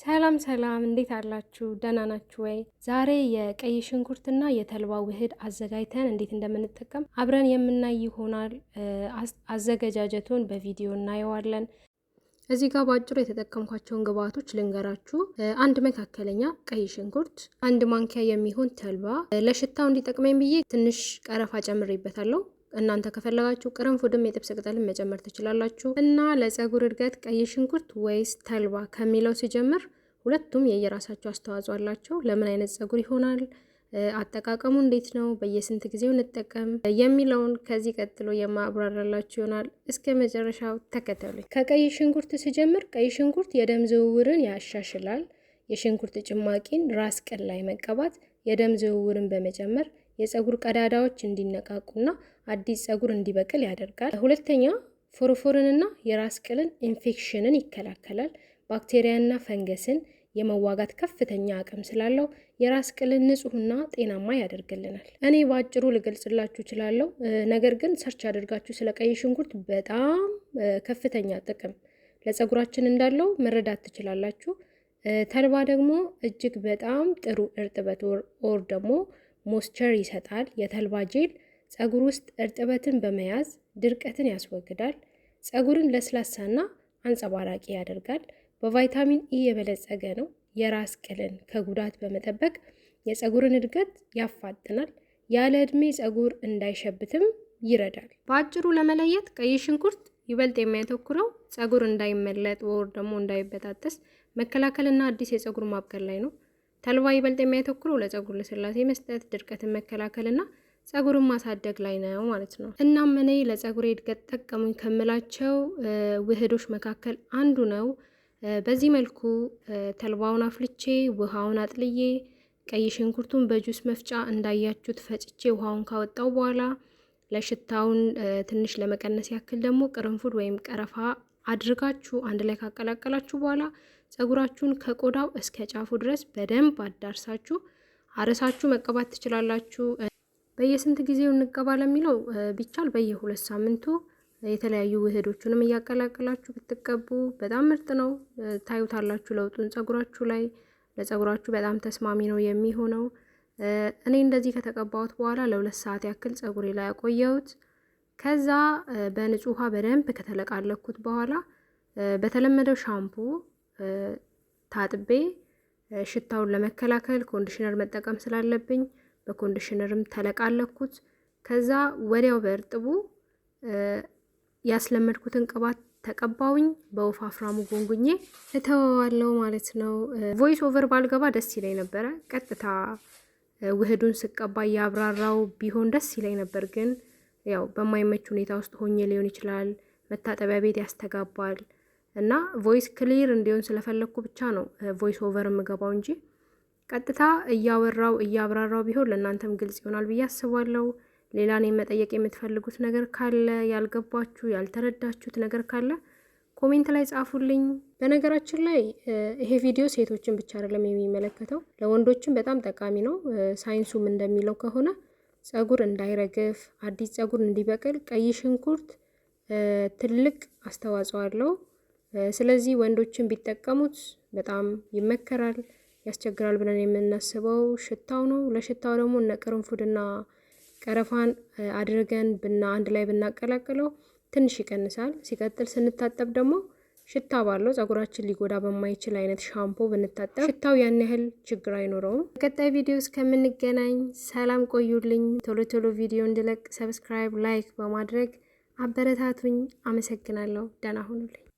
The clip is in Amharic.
ሰላም ሰላም፣ እንዴት አላችሁ? ደህና ናችሁ ወይ? ዛሬ የቀይ ሽንኩርትና የተልባ ውህድ አዘጋጅተን እንዴት እንደምንጠቀም አብረን የምናይ ይሆናል። አዘገጃጀቱን በቪዲዮ እናየዋለን። እዚህ ጋር በአጭሩ የተጠቀምኳቸውን ግብአቶች ልንገራችሁ። አንድ መካከለኛ ቀይ ሽንኩርት፣ አንድ ማንኪያ የሚሆን ተልባ፣ ለሽታው እንዲጠቅመኝ ብዬ ትንሽ ቀረፋ ጨምሬበታለሁ። እናንተ ከፈለጋችሁ ቅርንፉድም የጥብስ ቅጠልን መጨመር ትችላላችሁ። እና ለፀጉር እድገት ቀይ ሽንኩርት ወይስ ተልባ ከሚለው ሲጀምር ሁለቱም የየራሳቸው አስተዋጽኦ አላቸው። ለምን አይነት ፀጉር ይሆናል፣ አጠቃቀሙ እንዴት ነው፣ በየስንት ጊዜው እንጠቀም የሚለውን ከዚህ ቀጥሎ የማብራራላችሁ ይሆናል። እስከ መጨረሻው ተከተሉኝ። ከቀይ ሽንኩርት ስጀምር ቀይ ሽንኩርት የደም ዝውውርን ያሻሽላል። የሽንኩርት ጭማቂን ራስ ቅል ላይ መቀባት የደም ዝውውርን በመጨመር የፀጉር ቀዳዳዎች እንዲነቃቁና አዲስ ፀጉር እንዲበቅል ያደርጋል። ሁለተኛ፣ ፎሮፎርንና የራስ ቅልን ኢንፌክሽንን ይከላከላል። ባክቴሪያና ፈንገስን የመዋጋት ከፍተኛ አቅም ስላለው የራስ ቅልን ንጹህና ጤናማ ያደርግልናል። እኔ በአጭሩ ልገልጽላችሁ እችላለሁ። ነገር ግን search አድርጋችሁ ስለ ቀይ ሽንኩርት በጣም ከፍተኛ ጥቅም ለፀጉራችን እንዳለው መረዳት ትችላላችሁ። ተልባ ደግሞ እጅግ በጣም ጥሩ እርጥበት or ደግሞ moisture ይሰጣል። የተልባ ጄል ፀጉር ውስጥ እርጥበትን በመያዝ ድርቀትን ያስወግዳል። ፀጉርን ለስላሳና አንጸባራቂ ያደርጋል። በቫይታሚን ኢ የበለጸገ ነው። የራስ ቅልን ከጉዳት በመጠበቅ የፀጉርን እድገት ያፋጥናል። ያለ ዕድሜ ፀጉር እንዳይሸብትም ይረዳል። በአጭሩ ለመለየት ቀይ ሽንኩርት ይበልጥ የሚያተኩረው ፀጉር እንዳይመለጥ or ደግሞ እንዳይበጣጠስ መከላከልና አዲስ የፀጉር ማብቀል ላይ ነው። ተልባ ይበልጥ የሚያተኩረው ለፀጉር ልስላሴ መስጠት፣ ድርቀትን መከላከልና ፀጉርን ማሳደግ ላይ ነው ማለት ነው። እናም እኔ ለፀጉሬ እድገት ጠቀሙኝ ከምላቸው ውህዶች መካከል አንዱ ነው። በዚህ መልኩ ተልባውን አፍልቼ ውሃውን አጥልዬ ቀይ ሽንኩርቱን በጁስ መፍጫ እንዳያችሁት ፈጭቼ ውሃውን ካወጣው በኋላ ለሽታውን ትንሽ ለመቀነስ ያክል ደግሞ ቅርንፉድ ወይም ቀረፋ አድርጋችሁ አንድ ላይ ካቀላቀላችሁ በኋላ ፀጉራችሁን ከቆዳው እስከ ጫፉ ድረስ በደንብ አዳርሳችሁ አረሳችሁ መቀባት ትችላላችሁ። በየስንት ጊዜው እንቀባ ለሚለው ቢቻል በየ2 ሳምንቱ የተለያዩ ውህዶቹንም እያቀላቀላችሁ ብትቀቡ በጣም ምርጥ ነው። ታዩታላችሁ ለውጡን ፀጉራችሁ ላይ። ለፀጉራችሁ በጣም ተስማሚ ነው የሚሆነው። እኔ እንደዚህ ከተቀባሁት በኋላ ለ2 ሰዓት ያክል ፀጉሬ ላይ ያቆየሁት። ከዛ በንጹህ ውሃ በደንብ ከተለቃለኩት በኋላ በተለመደው ሻምፖ ታጥቤ ሽታውን ለመከላከል conditioner መጠቀም ስላለብኝ በ conditioner ም ተለቃለኩት። ከዛ ወዲያው በእርጥቡ ያስለመድኩትን ቅባት ተቀባውኝ፣ በወፋፍራሙ ጎንጉኜ እተወዋለሁ ማለት ነው። Voice over ባልገባ ደስ ይለኝ ነበረ። ቀጥታ ውህዱን ስቀባ እያብራራው ቢሆን ደስ ይለኝ ነበር። ግን ያው በማይመች ሁኔታ ውስጥ ሆኜ ሊሆን ይችላል። መታጠቢያ ቤት ያስተጋባል እና voice clear እንዲሆን ስለፈለግኩ ብቻ ነው voice over የምገባው እንጂ ቀጥታ እያወራው እያብራራው ቢሆን ለእናንተም ግልጽ ይሆናል ብዬ አስባለሁ። ሌላ እኔን መጠየቅ የምትፈልጉት ነገር ካለ፣ ያልገባችሁ ያልተረዳችሁት ነገር ካለ comment ላይ ጻፉልኝ። በነገራችን ላይ ይሄ ቪዲዮ ሴቶችን ብቻ አይደለም የሚመለከተው፣ ለወንዶችም በጣም ጠቃሚ ነው። ሳይንሱም እንደሚለው ከሆነ ፀጉር እንዳይረግፍ፣ አዲስ ፀጉር እንዲበቅል ቀይ ሽንኩርት ትልቅ አስተዋጽኦ አለው። ስለዚህ ወንዶችን ቢጠቀሙት በጣም ይመከራል። ያስቸግራል ብለን የምናስበው ሽታው ነው። ለሽታው ደግሞ እነ ቅርንፉድና ቀረፋን አድርገን ብና አንድ ላይ ብናቀላቅለው ትንሽ ይቀንሳል። ሲቀጥል ስንታጠብ ደግሞ ሽታ ባለው ፀጉራችን ሊጎዳ በማይችል አይነት ሻምፖ ብንታጠብ ሽታው ያን ያህል ችግር አይኖረውም። በቀጣይ ቪዲዮ እስከምንገናኝ ሰላም ቆዩልኝ። ቶሎ ቶሎ ቪዲዮ እንድለቅ subscribe፣ like በማድረግ አበረታቱኝ። አመሰግናለሁ። ደህና ሁኑልኝ።